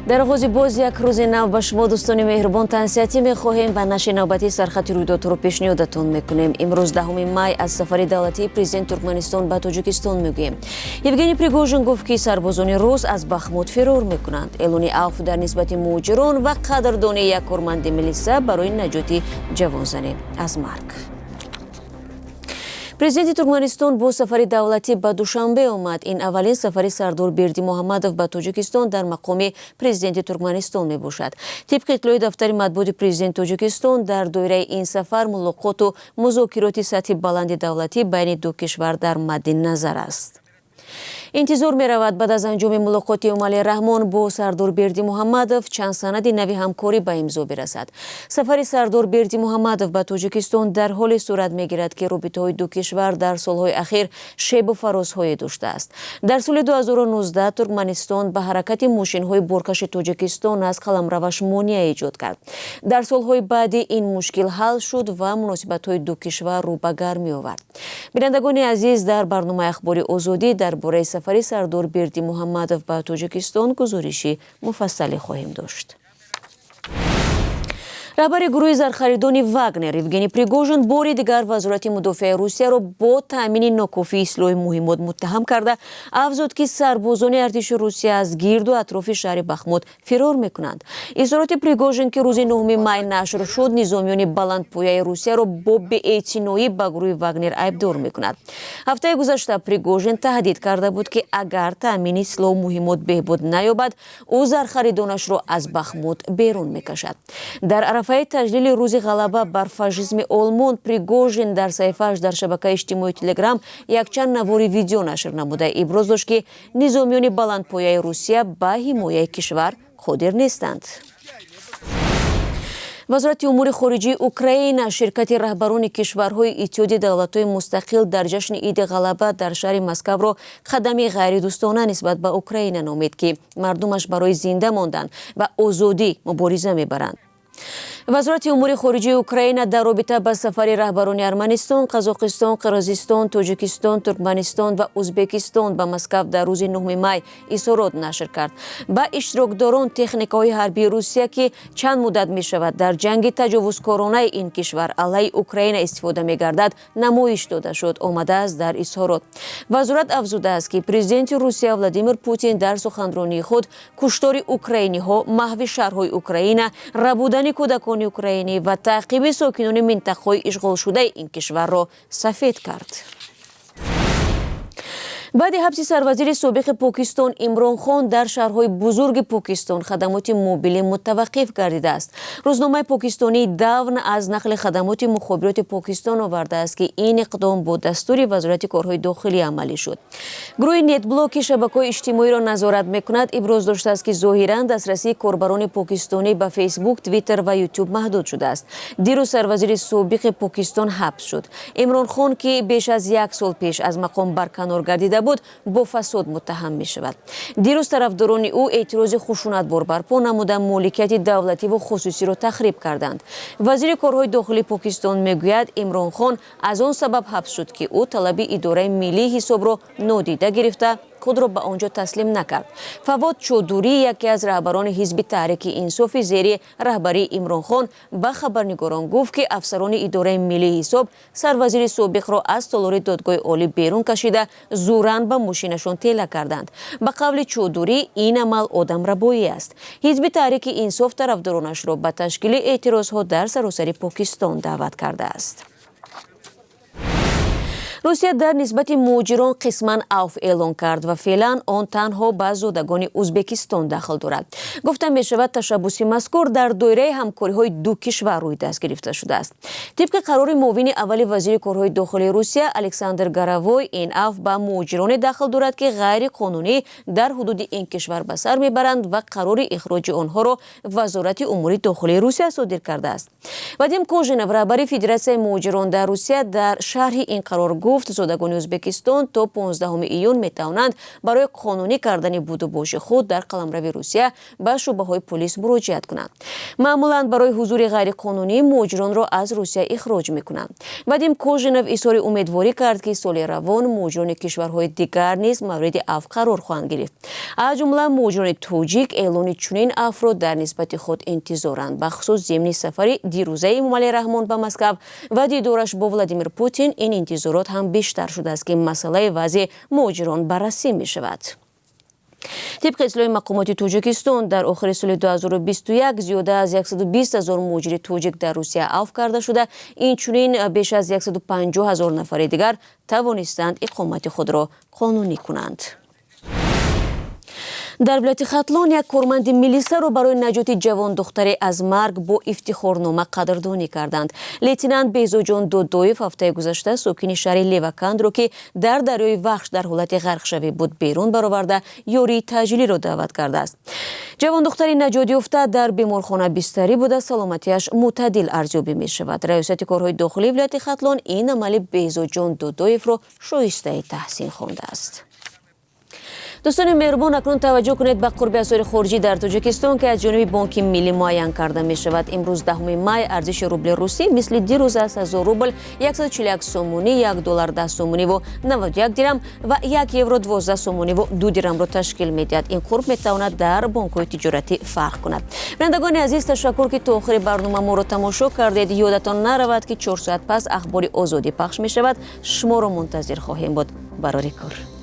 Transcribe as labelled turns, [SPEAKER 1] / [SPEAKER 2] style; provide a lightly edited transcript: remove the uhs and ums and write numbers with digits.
[SPEAKER 1] Дар оғози боз як рӯзи нав ба шумо, дӯстони меҳрубон, тансиҳатӣ мехоҳем ва нашри навбатии «Сархати рӯйдодҳоро» пешниҳодатон мекунем. Имрӯз, 10 май, аз сафари давлатии президенти Туркманистон ба Тоҷикистон мегӯем. Евгений Пригожин гуфт, ки сарбозони рус аз Бахмут фирор мекунанд. Эълони авф дар нисбати муҳоҷирон ва қадрдонии як корманди милиса барои наҷоти ҷавонзане аз марг. Президенти Туркманистон бо сафари давлатӣ ба Душанбе омад. Ин аввалин сафари Сардор Бердимуҳаммадов ба Тоҷикистон дар мақоми президенти Туркманистон мебошад. Тибқи иттилои дафтари матбуоти президенти Тоҷикистон, дар доираи ин сафар мулоқоту музокироти сатҳи баланди давлатӣ байни ду кишвар дар мадди назар аст. Интизор меравад, баъд аз анҷоми мулоқоти Эмомалӣ Раҳмон бо Сардор Бердимуҳаммадов чанд санади нави ҳамкорӣ ба имзо бирасад. Сафари Сардор Бердимуҳаммадов ба Тоҷикистон дар ҳоле сурат мегирад, ки робитаҳои ду кишвар дар солҳои ахир шебу фарозҳое доштааст. Дар соли 2019 Туркманистон ба ҳаракати мошинҳои боркаши Тоҷикистон аз қаламраваш монеа эҷод кард. Дар солҳои баъдӣ ин мушкил ҳал шуд ва муносибатҳои ду кишвар рӯ ба гармӣ овард. Бинандагони азиз, дар барномаи «Ахбори Озодӣ» дар бораи сафари Сардор Бердимуҳаммадов ба Тоҷикистон гузориши муфассале хоҳем дошт. Раҳбари гурӯҳи зархаридони Вагнер Евгений Пригожин бори дигар Вазорати мудофиаи Русияро бо таъмини нокофии силоҳи муҳиммот муттаҳам карда, афзуд, ки сарбозони артиши Русия аз гирду атрофи шаҳри Бахмут фирор мекунанд. Изҳороти Пригожин, ки рӯзи 9 май нашр шуд, низомиёни баландпояи Русияро бо беэътиноӣ ба гурӯҳи Вагнер айбдор мекунад. Ҳафтаи гузашта Пригожин таҳдид карда буд, ки агар таъмини силоҳу муҳиммот беҳбуд наёбад, ӯ зархаридонашро аз Бахмут берун мекашад. Дар арафаи таҷлили Рӯзи ғалаба бар фашизми Олмон Пригожин дар саҳифааш дар шабакаи иҷтимоии Телеграм якчанд навори видео нашр намуда, иброз дошт, ки низомиёни баландпояи Русия ба ҳимояи кишвар қодир нестанд. Вазорати умури хориҷии Украина ширкати раҳбарони кишварҳои Иттиҳоди давлатҳои мустақил дар ҷашни Иди Ғалаба дар шаҳри Москавро қадами ғайридӯстона нисбат ба Украина номид, ки мардумаш барои зинда мондан ва озодӣ мубориза мебаранд. Вазорати умури хориҷии Украина дар робита ба сафари раҳбарони Арманистон, Қазоқистон, Қирғизистон, Тоҷикистон, Туркманистон ва Ӯзбекистон ба Москав дар рӯзи 9 май изҳорот нашр кард. Ба иштирокдорон техникаҳои ҳарбии Русия, ки чанд муддат мешавад дар ҷанги таҷовузкоронаи ин кишвар алайҳи Украина истифода мегардад, намоиш дода шуд, омадааст дар изҳорот. Вазорат афзудааст, ки президенти Русия Владимир Путин дар суханронии худ куштори украиниҳо, маҳви шаҳрҳои Украина, рабудани кӯдакони украинӣ ва таъқиби сокинони минтақаҳои ишғолшудаи ин кишварро сафед кард. Баъди ҳабси сарвазири собиқи Покистон Имрон Хон дар шаҳрҳои бузурги Покистон хадамоти мобилӣ мутаваққиф гардидааст. Рӯзномаи покистонии Давн аз нақли хадамоти мухобироти Покистон овардааст, ки ин иқдом бо дастури Вазорати корҳои дохилӣ амалӣ шуд. Гурӯҳи Нетблок, ки шабакаҳои иҷтимоиро назорат мекунад, иброз доштааст, ки зоҳиран дастрасии корбарони покистонӣ ба Фейсбук, Твиттер ва Ютуб маҳдуд шудааст. Дирӯз сарвазири собиқи Покистон ҳабс шуд. Имрон Хон, ки беш аз як сол пеш аз мақом барканор гардида буд, бо фасод муттаҳам мешавад. Дирӯз тарафдорони ӯ эътирози хушунатбор барпо намуда, моликияти давлативу хусусиро тахриб карданд. Вазири корҳои дохилии Покистон мегӯяд, Имрон Хон аз он сабаб ҳабс шуд, ки ӯ талаби Идораи миллии ҳисобро нодида гирифта, худро ба он ҷо таслим накард. Фавод Чодурӣ, яке аз раҳбарони ҳизби Таҳрики Инсофи зери раҳбарии Имрон Хон, ба хабарнигорон гуфт, ки афсарони Идораи миллии ҳисоб сарвазири собиқро аз толори Додгоҳи олӣ берун кашида, зӯран ба мошинашон тела карданд. Ба қавли Чодурӣ, ин амал одамрабоӣ аст. Ҳизби Таҳрики Инсоф тарафдоронашро ба ташкили эътирозҳо дар саросари Покистон даъват кардааст. Русия дар нисбати муҳоҷирон қисман авф эълон кард ва феълан он танҳо ба зодагони Ӯзбекистон дахл дорад. Гуфта мешавад, ташаббуси мазкур дар доираи ҳамкориҳои ду кишвар рӯи даст гирифта шудааст. Тибқи қарори муовини аввали вазири корҳои дохилии Русия Александр Горовой, ин авф ба муҳоҷироне дахл дорад, ки ғайриқонунӣ дар ҳудуди ин кишвар ба сар мебаранд ва қарори ихроҷи онҳоро Вазорати умури дохилии Русия содир кардааст. Вадим Кожинов, раҳбари Федератсияи муҳоҷирон дар Русия, дар шарҳи ин қарор гуфт. Гуфт, зодагони Ӯзбекистон то 15 июн метавонанд барои қонунӣ кардани будубоши худ дар қаламрави Русия ба шӯъбаҳои полис муроҷиат кунанд. Маъмулан барои ҳузури ғайриқонунӣ муҳоҷиронро аз Русия ихроҷ мекунанд. Вадим Кожинов изҳори умедворӣ кард, ки соли равон муҳоҷирони кишварҳои дигар низ мавриди афв қарор хоҳанд гирифт. Аз ҷумла муҳоҷирони тоҷик эълони чунин афвро дар нисбати худ интизоранд. Бахусус зимни сафари дирӯзаи Эмомалӣ Раҳмон ба Москав ва дидораш бо Владимир Путин ин интизорот ҳам бештар шудааст, ки масъалаи вазъи муҳоҷирон баррасӣ мешавад. Тибқи иттилои мақомоти Тоҷикистон, дар охири соли 2021 зиёда аз 120 ҳазор муҳоҷири тоҷик дар Русия афв карда шуда, инчунин беш аз 150 ҳазор нафари дигар тавонистанд иқомати худро қонунӣ кунанд. Дар вилояти Хатлон як корманди милисаро барои наҷоти ҷавондухтаре аз марг бо ифтихорнома қадрдонӣ карданд. Лейтенант Беҳзоҷон Додоев ҳафтаи гузашта сокини шаҳри Левакандро, ки дар дарёи Вахш дар ҳолати ғарқшавӣ буд, берун бароварда, ёрии таъҷилиро даъват кардааст. Ҷавондухтари наҷотёфта дар беморхона бистарӣ буда, саломатиаш мӯътадил арзёбӣ мешавад. Раёсати корҳои дохилии вилояти Хатлон ин амали Беҳзоҷон Додоевро шоистаи таҳсин хондааст. Дӯстони меҳрубон, акнун таваҷҷӯҳ кунед ба қурби асъори хориҷӣ дар Тоҷикистон, ки аз ҷониби Бонки Миллӣ муайян карда мешавад. Имрӯз, 10 май, арзиши рубли русӣ мисли дирӯз аст: 1000 рубл 141 сомонӣ, 1 доллар 10 сомониву 91 дирам ва 1 евро 12 сомониву 2 дирамро ташкил медиҳад. Ин қурб метавонад дар бонкҳои тиҷоратӣ фарқ кунад. Бинандагони азиз, ташаккур, ки то охири барнома моро тамошо кардед. Ёдатон наравад, ки 4 соат пас Ахбори Озодӣ пахш мешавад. Шуморо мунтазир хоҳем буд. Барори кор.